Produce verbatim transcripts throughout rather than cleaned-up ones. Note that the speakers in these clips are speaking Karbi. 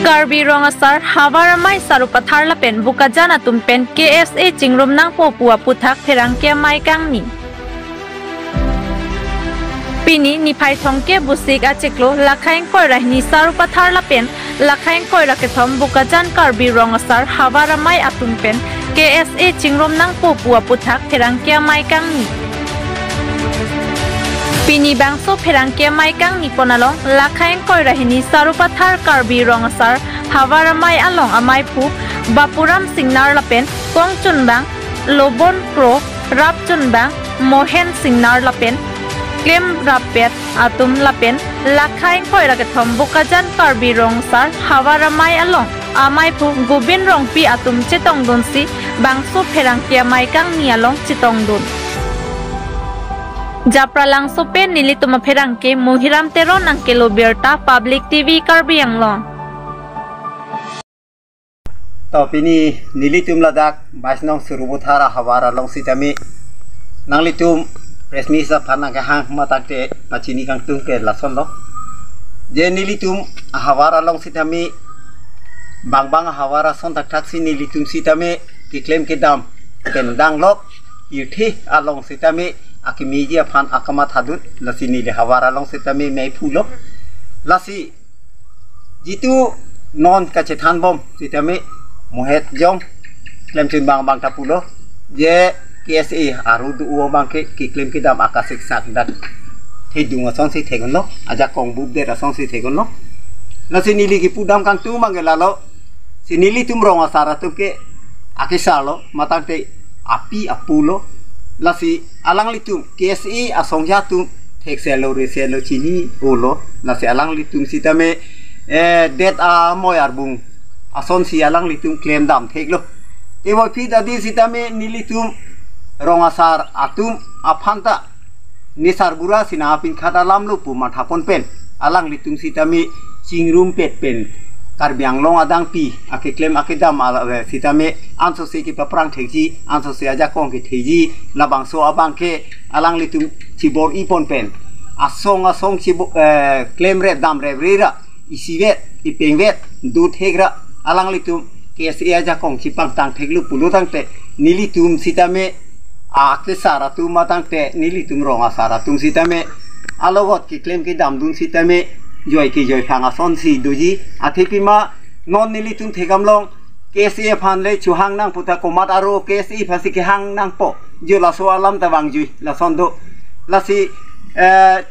Karbi Rong Asar Havar Amei Sarupathar lapen Bokajan atum pen K S A chingrum nangpo pu aputhak pherangke amei kangni. Pini niphai thomkep Vosik achiklo lakha ingkoi ra hini Sarupathar lapen lakha ingkoi ra kethom Bokajan Karbi Rong Asar Havar Amei atum pen K S A chingrum nangpo pu aputhak pherangke amei kangni. Pini bangso pherangke amei kangni pon along lakha ingkoi ra hini Sarupathar Karbi Rong Asar Havar Amei along ameiphu Bapuram Singnar lapen kongchunbang Lobon Kro, rapchunbang Mohen Singnar lapen klemrappet atum lapen lakha ingkoi ra kethom Bokajan Karbi Rong Asar Havar Amei along ameiphu Gobin Rongpi atum chetongdunsi bangso pherangke amei kangni along chetongdun. Japralangso pen nelitum apherangke Muhiram Teron angkelo birta Public T V Karbi Anglong. To pini nelitum ladak bais nong Sarupathar ahavar along sitame nanglitum press meet aphan nangkehang matangte pachini kangtung ke lasonlo. Je nelitum ahavar along sitame bangbang ahavar ason thakthak si nelitum sitame keklem kedam pen danglok, irthi along sitame akimi ji aphan akamatha dun, lasi neli havar along sitame meiphulo. Lasi jitu non kachethanbom sitame muhet jong klemchunbang abang ta pulo, je K S A aru do-o abangke keklem kedam akasik sak dak thedung asonsi thekonlo, ajakong bubdet asonsi thekonlo. Lasi neli kipudam kangtung abangke lalo, si nelitum rong asar atum ke akesarlo, matangte api apulo. Lasi alanglitum K S A asongja atum thekselo reselo chini-olo. Lasi alanglitum sitame, eh, det amoi arbung asonsi alanglitum klemdam theklo. Teboi phi dadi sitame nelitum rong asar atum aphanta nesarbura sina apin khat alamlo pu mathapon pen alanglitum sitame chingrumpet pen Karbi Anglong adangpi akeklem akedam ala, eh, sitame ansose kepaprang thekji, ansose ajakong ketheji, labangso abangke alanglitum chibor-ipon pen asong asong chibo-, eh, klemrep damrep rera isivet ipengvet dothekra alanglitum K S A ajakong chipangtang theklo pulo tangte nelitum sitame akesar atum matangte nelitum rong asar atum sitame alogot keklem kedamdun sitame joi kejoi phang asonsi doji. Athepima non nelitum thekdamlong K S A aphan le chohang nang puta komat aro K S A aphansi kehang nangpo, jo laso alam ta vangjui lason do. Lasi, eh,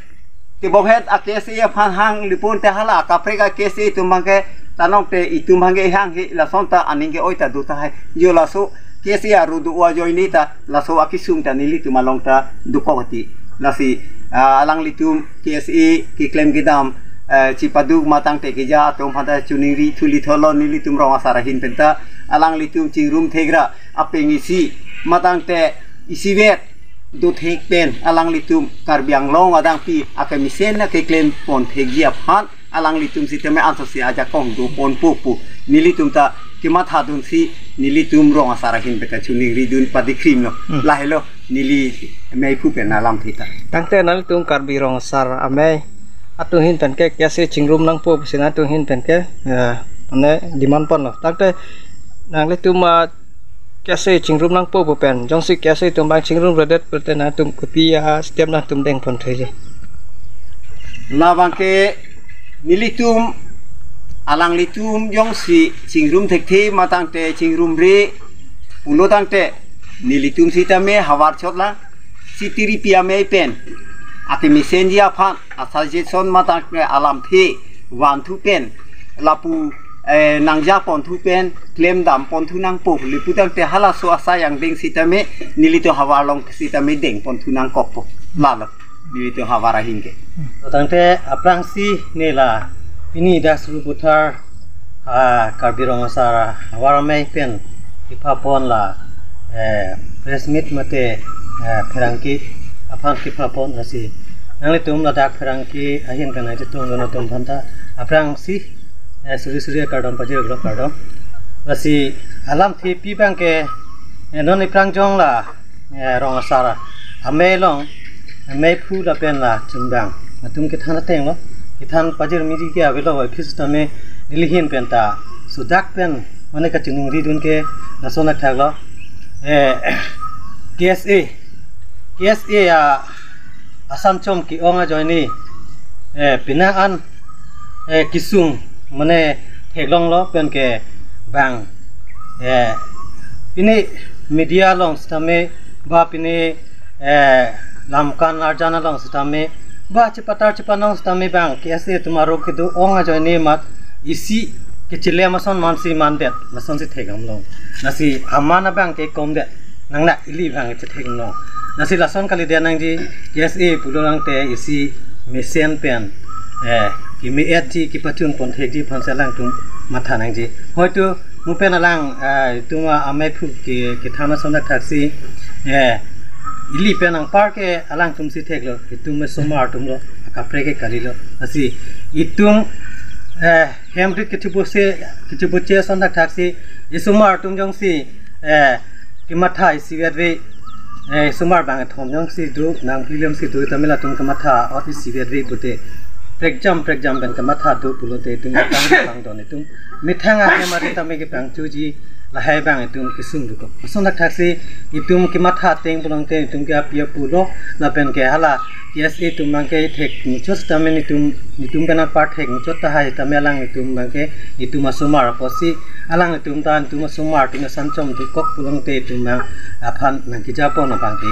tebonghet a K S A aphan hang lipun te hala kaprek a K S A atum abangke tanong te itum abangke hanghe lason ta aning ke-oi ta do tahai. Jo laso K S A aru do-o ajoine ta laso akesung ta nelitum along ta dokok ati. Lasi, ah, alanglitum K S A keklem kedam, eh, chipaduk matangte keja atum aphanta choningri thuli tholo nelitum rong asar ahin penta alanglitum chingrum thekra apeng isi matangte isivet dothek pen alanglitum Karbi Anglong adangpi akemesen akeklem pon thekji aphan alanglitum sitame ansose ajakong doponpo pu nelitum ta kemathadunsi nelitum rong asar ahin penta choningridun padikrimlo. Hmm. Lahelo neli meiphu pen alamthe ta. Tangte nanglitum Karbi Rong Asar Amei atum ahin pen ke K S A chingrum nangpo pusi nanglitum ahin pen ke, eh, mane demand ponlo. Tangte nanglitum, ah, K S A chingrum nangpo pu pen jongsi K S A atum abang chingrumredet pulote nanglitum kopi astep nanglitum dengpon thekji? Labangke nelitum alanglitum jongsi chingrum thekthe matangte chingrumre pulo tangte nelitum sitame havar chotlang sitiri pi amei pen akemesenji aphan asuggestion matangte alamthe vanthu pen lapu, eh, nangjaponthu pen klemdamponthu nangpo le pu tangte halaso asai angdeng sitame nelitum havar along sitame dengponthu nangkokpo. Lalo nelitum havar ahin ke. Tangte aphrangsi nela pini dak Sarupathar, ah, Karbi Rong Asar Havar Amei pen kephapon la, eh, press meet mate, eh, pherangke aphan kephapon lasi nanglitum ladak pherangke ahin pen nangchetongdun atum aphanta aphrangsi, eh, suri suri akardom pajirlo, kardom. Lasi alamthepi abangke, eh, non iphrang jong la, eh, Rong Asar Amei along, eh, meiphu lapen la chunbang atum kethan atenglo. Kethan pajirmiji ke avelo, office tame neli ahin pen ta sudak pen mane kachiningridun ke lason athak lo. Eh, K S A, K S A a asan chom ke-ong ajoine, eh, penang an, eh, kesung mane theklonglo pen ke bang, eh, pini media along sitame ba pini, eh, lamkan arjan along sitame ba chepatar chepanong sitame bang K S A atum arlo kedo-ong ajoine mat isi kechelem ason mansi mandet, lasonsi thekdamlong. Lasi aman abang ke komdet, nang na ili bang chethekdamlong. Lasi lason kalidet nangji, K S A pulo lang te isi mesen pen, eh, keme-etji kepachun pon thekji aphansi alangtum matha nangji. Hoito mo pen alang, eh, itum amei aphu ke, kethan ason thakthaksi, eh, ili pen anpar ke alangtum si theklo, itum asomar atum lo, akaprek ke kalilo. Lasi itum, eh, hem rit kechibo se, kechibo che ason thakthaksi, isomar atum jongsi, eh, kematha isivet ave, eh, isomar bang kethom jongsi do, nangphilim si do, tame latum kematha ot isivet ave pute, prekjam prekjam pen kematha do pulote itum kepang kepangdon itum methang ahem ari tame kepangchuji, lahai bang itum kesung dokok. Ason thakthaksi itum kematha ateng pulote itum ke api apo lo, lapen ke hala K S A atum bang ke thek muchot tame itum, itum pen anpar thek muchot tahai tame alanglitum bang ke itum asomar apotsi alanglitum ta itum asomar atum asan chom dokok pulote itum bang aphan nangkejapon abang ke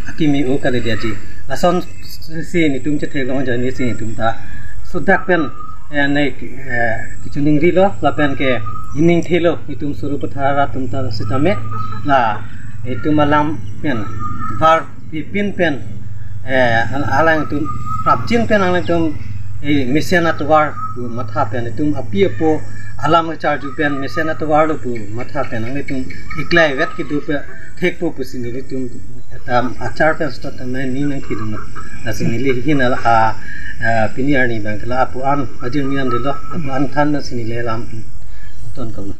akimi o kalidetji. Lasonsi itum chetheklong ajoine si itum ta sudak pen, eh, ne, eh, kechiningrilo lapen ke ining thelo itum Sarupathar atum ta sitame la itum alam pen var pipin pen, eh, al-, alangtum prapjin pen alangtum, eh, mesen atovar pu matha pen itum api apo alam charju pen mesen atovar lo pu matha pen alangtum iklai vet kedo pe thekpo pusi nelitum ta achar pen seta ta nai ni nangthidun. Lasi neli ahin ala a, a, pini arni bang ke la apo an ajir mian delo, apo an than nasi neli alam ton kau.